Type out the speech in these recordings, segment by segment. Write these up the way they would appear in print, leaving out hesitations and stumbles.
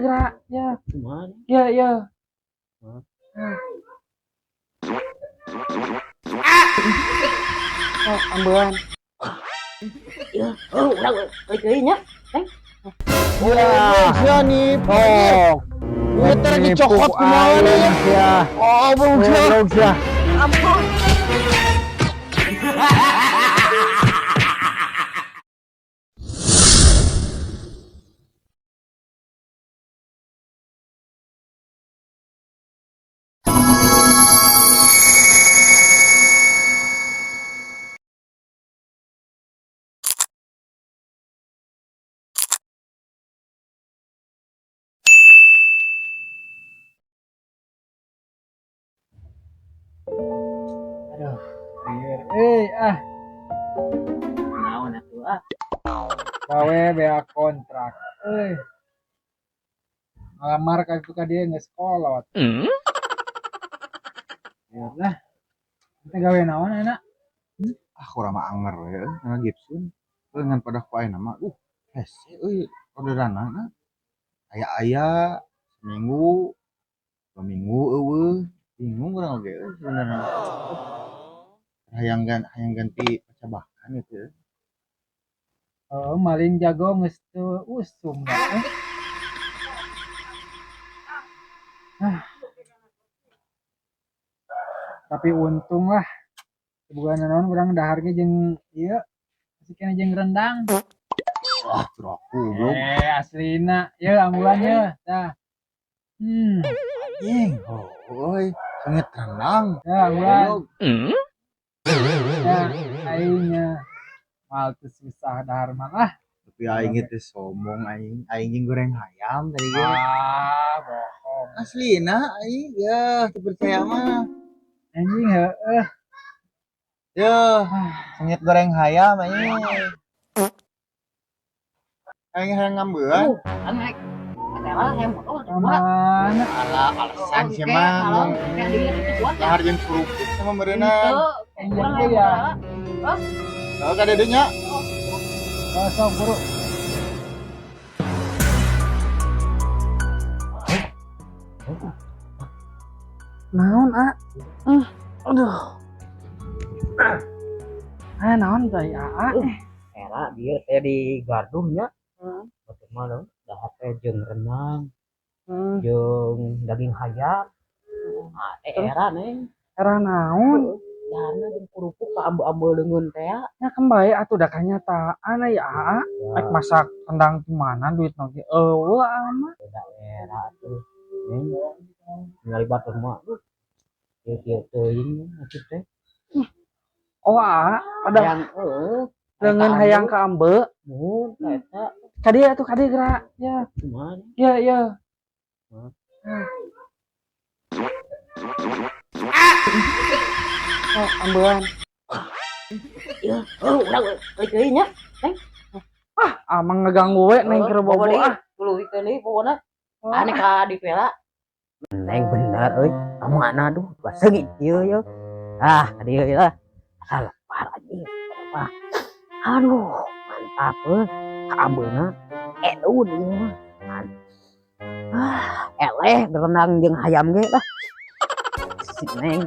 Gerak ya. Kumaha? Ya ya. Hah? Ah. Oh, ambean. Ya, oh, urang balik deui nya. Neng. Ya, sia nipu. Oh, Duit teh dicokot kumaha nih? Ya. Oh, bro, sia. Goblok sia. Ampun. Aduh. Eh, ah, Naon atuh ah? Gawe bea kontrak. Eh. Ngalamar ka itu ka dia geus kolot. Ya lah. Kita gawe naon enak? Ah, kurang mah anger we euy, nga gipsun. Euy ngan pada ku ayeuna mah hese euy orderanna. Aya-aya seminggu, 2 minggu eueuh. Bingung urang oge euy sebenarnya. Hayang ganti pacabakan gitu. Oh, maling jago geus teu usum da. Eh. Ah. Tapi untung lah. Bukan naon urang dahar ge jeung ieu masih kena jeung rendang. Wah, aku goblok. Eh, aslina. Ya ambulan ya. Tah. Anjing, heuy, sengit rendang. Ya ambulan. Goblok. Ya, aingnya. Mal teu susah dahar mah lah. Tapi aing teh sombong aing, aing jeung goreng hayam tadi ge. Ah, bohong. Aslina aing ya, teu percaya mah. Anjing heueuh. Ya, sengit goreng hayam aing. Aing hayang ngambean. Anu rek. Lah hayang motor kuat. Mana? Alah, alasan sih mah. Kayak dia itu kuat. Dahar jeung kerupuk sama meureunan. Henteu, urang hayang ya. motor. Heuh ka dieu nya. Oh, sok buru. Naon, ah? Aduh. Ah, naon teh, ah? Era dia teh di garduhnya. Betul mah leuh, dahar teh jeung rendang, jeung daging hayam. Ah, teh era neng. Era naon? Daharna jeung kerupuk ka ambe-ambe leungeun teh. Ya kan bae atuh da kanyataan ya, ah. Rek masak rendang di mana duit ge eueuh ama. Beda era atuh. Neng. Ningali batur mah. Kieu-kieu teuing atuh teh. Oh, ah, pada Hayang heueuh. leungeun hayang ka ambe. Mun eta Ka dieu atuh ka dieu gerak. Ya, kumaha? ya, ya. Hah? Ah. Oh, ambean. Ya, oh, urang balik deui nya. Neng. Ah, amang ngeganggu we neng keur bobo ah. Tuluy deui pokona. Ane ka dipela. Neng bener euy. Kamu mana aduh, seungit ieu ye. Ah, ka dieu lah. Asal lepar anjing. Wah. Aduh, mantap euy. Kaambeuna edun ieu mah. Ah, eleh rendang jeung hayam ge lah. Si Neng,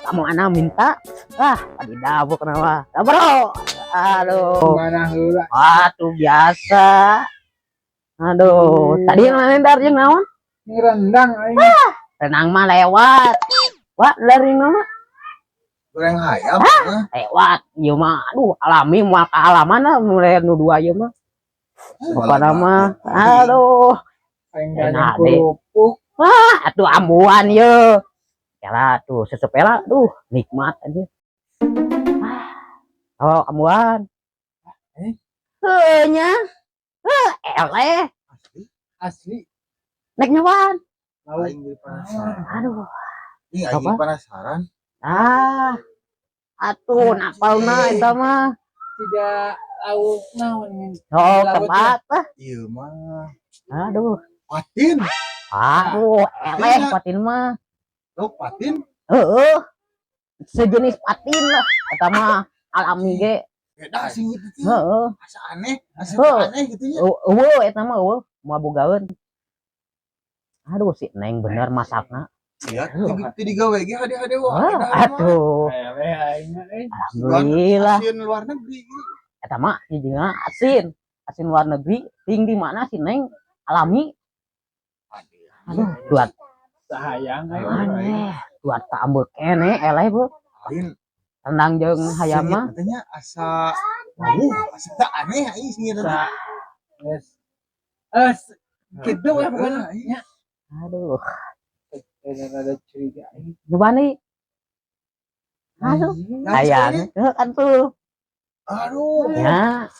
kamu ana minta, ah, tadi dabuk kenapa? Bro, aduh. Mana heula? Aduh, biasa. Aduh, tadi yang lain dari yang naon? Ini rendang aing. Renang mah lewat. Wah, dari mana? Goreng hayam. Hah? Lewat. Ieu mah, aduh, alami moal kaalaman lah mulai nu dua ieu mah. Pokona mah, aduh. Aing Enak, dagang deh. kerupuk. Wah, atuh ambuan ye. Yalah tuh sesepela tuh nikmat aja. Ah, oh, ambuan. Eh? Heuh nya. Heuh, eleh, Asli. Asli. nek nyobaan. Lauk. Aing jadi penasaran. Aduh. Ih, aing Apa? penasaran. Ah. Atuh napalna eta mah. Tidak lauk naon ngan. Oh, Laut tempat ah. Ieu mah Aduh. patin. Aduh, eleh patin mah. Lauk patin. Heeh. Sejenis patin lah eta mah alami ge. Beda sih gitu tuh. Heeh. Asa aneh, asa Heuh. aneh gitu nya. Eueuh eta mah eueuh, moal bogaeun. Aduh si Neng bener masakna. Iya, ti digawe ge hade-hade wae. Aduh. Alhamdulillah. Asin luar negeri. Eta mah hijina asin. Asin luar negeri, ting di mana si Neng alami. Aduh, buat sayang aneh. Buat tambah kene eleh bu. Lain tendang jeung hayam mah. Katanya asa wah, asa tak aneh aing singit eta. Geus. Kitu we pokona nya. Aduh. Ada curiga aing. Nyoba nih. Aduh, hayang kan tuh. Aduh. Ya.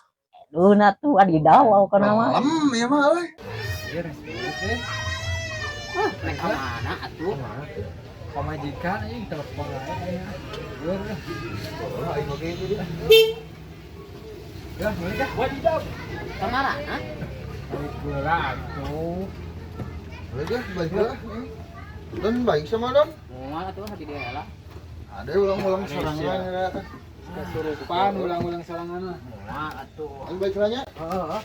Aduh, na tuh adidaw kana mah. Lem ya mah euy. Nek ka mana atuh? Pamajikan aing telepon aing. Aing oge itu dia. Ya, boleh dah. Wadidaw. Ka mana? Balik heula atuh. Boleh dah, balik heula. Don baik sama Don. Moal atuh hati dia lah. Ada ulang-ulang sorangan ya. Kesurupan ulang-ulang sorangan mah. Moal atuh. Aing balik heula nya. Heeh.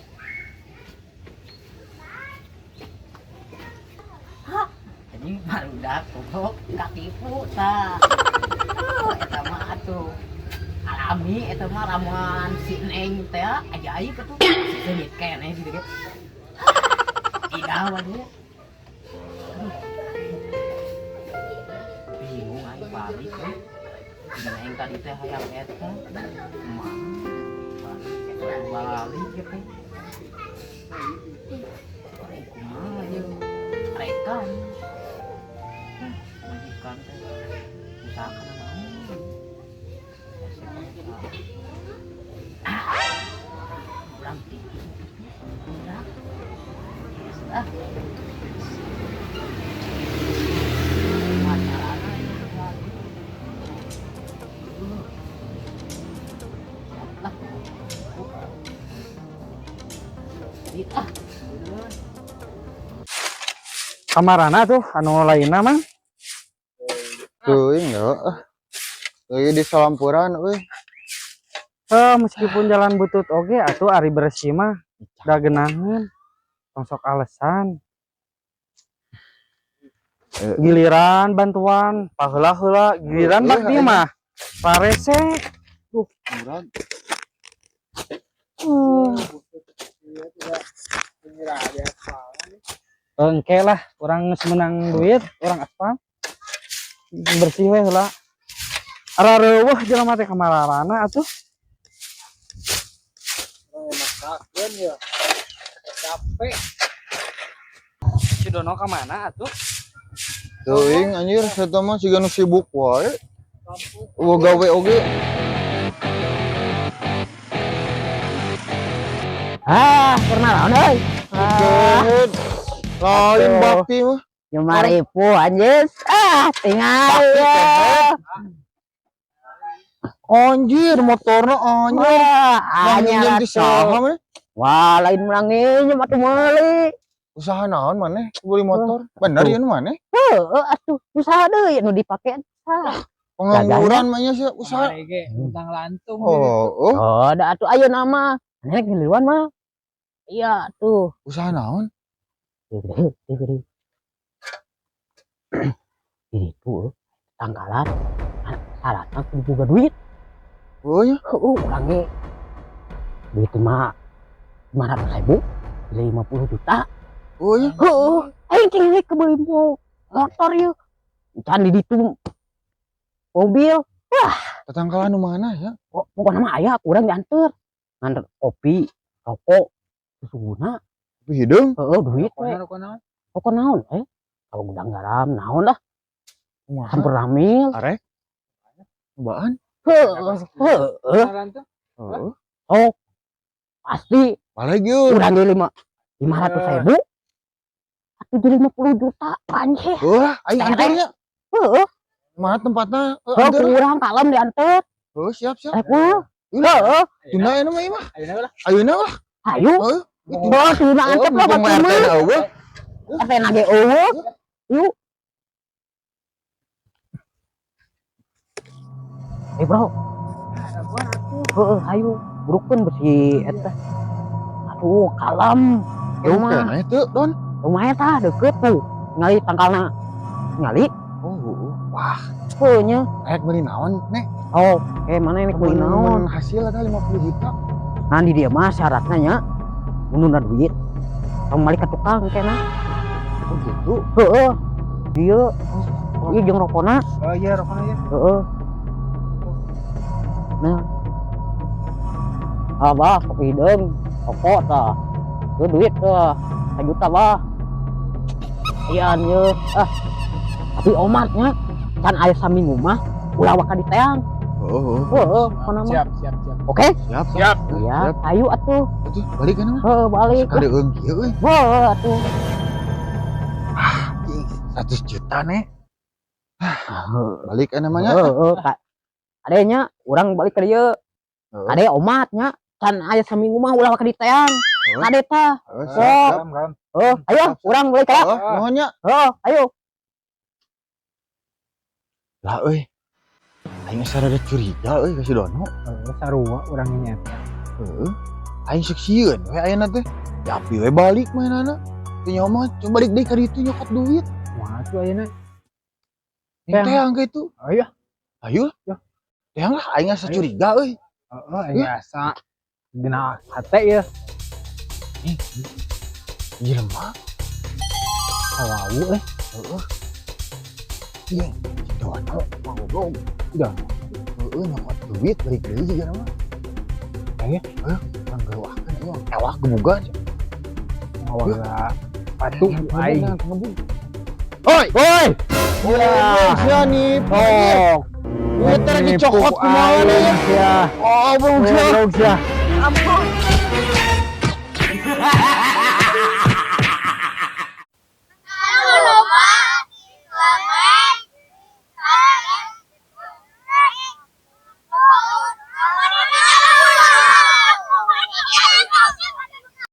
Hah, anjing barudak goblok katipu tah. Eta mah atuh. Alami eta mah ramuan si Neng teh ajaib atuh. Seungit keneh gitu ge. Idaw atuh. Bingung aing balik euy. Si Neng tadi teh hayang eta. Mah. Balik balik ge teh. Kumaha ieu? Rekan. Majikan teh usahakan naon. Kurang tinggi. Ah. Kamarana tuh anu lainna mang? Teuing heuh. Euy di salampuran euy. Meskipun jalan butut oge atuh ari bersih mah da genaheun. Tong sok alesan. Giliran bantuan paheula-heula, giliran bakti mah parese. Duh, murag. Engke lah, urang geus menang duit, urang aspal. Bersih we heula. Arareuweuh jelema teh kamarana atuh. Masakeun ya. Capek. Si Dono ka mana atuh? Teuing anjir, eta mah siga nu sibuk wae. Eueuh gawe oge. Ah, keur naon euy? Ah. Lain bakti mah. 5.000 anjir. Ah, tinggal ya. Anjir, motorna anjir. Wah, di saha mah? Wah, lain menang nginjem atuh meuli. Usaha naon maneh beli motor? Bener ieu maneh? Heeh, atuh usaha deui nu dipake. Pengangguran mah nya sih usaha. Utang lantung. Oh, oh. Oh, da atuh ayeuna mah. Nek ngiluan mah. Iya tuh. Usaha naon? Itu tanggalan syaratna kudu boga duit. Oh ya. Heeh, urang ge duit mah 500.000, 50 juta. Oh ya. Heeh, aing teh kebeuli motor ieu. Can di ditu mobil. Wah, tetanggalan nu mana ya? Oh, pokokna mah aya kurang dianteur. Nganter kopi, rokok, susuguna. Kopi hideung? Heeh, duit we. Rokok naon? Rokok naon eh? Kalau gudang garam naon lah. Campur ramil. Arek. Cobaan. Heeh, heeh. Heeh. Oh. Pasti. Balik yeuh. Urang ge 500.000. Atuh jadi 50 juta anjir. Heuh, aing anteur nya. Heeh. Mana tempatna? Heeh, kurang kalem dianteur. Heuh, siap, siap. Rek heeh. Tunda ayeuna mah ieu mah. Ayeuna lah. Ayeuna lah. Ayo. Heeh. Oh, tunda antep lah Mumpung batu RT mah. na eueuh. RT na ge eueuh. Yuk. Eh, bro. Heeh, ayo. Burukeun besi eta. Aduh, kalem. Jauh Rumah. keneh teu, Don. Rumahnya tah deket tuh. Ngali tangkalna. Ngali. Oh, heeh. Wah, Heuh nya. Rek meuli naon, Nek? Oh, eh mana ini meuli naon? Mun hasil eta 50 juta. Nah, di dieu mah syaratna nya nunda duit. Tong balik ke tukang kena. Oh gitu. Heeh. Dieu ieu jeung rokona. Oh iya, rokona ya. Heeh. Nah. Ah, bah, kopi hideung, rokok tah. Ieu duit tah. Sajuta, bah. Ian ye. Ah. Tapi omatnya can aya saminggu mah ulah waka diteang. Heeh. Heeh, pokona mah. Siap, siap, siap. Oke? Siap. Siap. Iya, ayo atuh. Atuh, balik kan mah. Heeh, balik. Sekali eueung kieu euy. Heeh, atuh. Ih, 100 juta, Nek. Balik kan namanya. Heeh, Kak. Adenya urang balik ke dieu. Heeh. Ade omatnya can aya saminggu mah ulah waka diteang. Heeh. Kade tah. Heeh, Sok. siap. Kalem, kalem. Heeh, ayo urang balik ka. Heeh, nuhun nya. Heeh, ayo. Lah euy. Aing asa rada curiga euy ka si Dono. Heeh, sarua urang nya. Heeh. Aing sok sieun we ayeuna teh. Yapi we balik mainana. Teu nyaho mah coba balik deui ka ditu nyokot duit. Wah, tuh ayeuna. Yang teang ka itu. Oh iya. Ayo. Ya. Teang lah aing asa Ayo. Curiga euy. Heeh, aing asa dina hate ya. Jelema. Sawau eh. Heeh. Iya, si Dono mah goblok. Udah. Heeh, nyokot duit balik deui juga mah. Ayo. Heeh, urang geuwahkeun ieu ewah gebugan. Mawa patu aing. Oi, Woi. ya, sia nipu. Oh, Duit teh dicokot kumaha nih? Ya. Oh, bro, sia. Goblok sia. Ampun.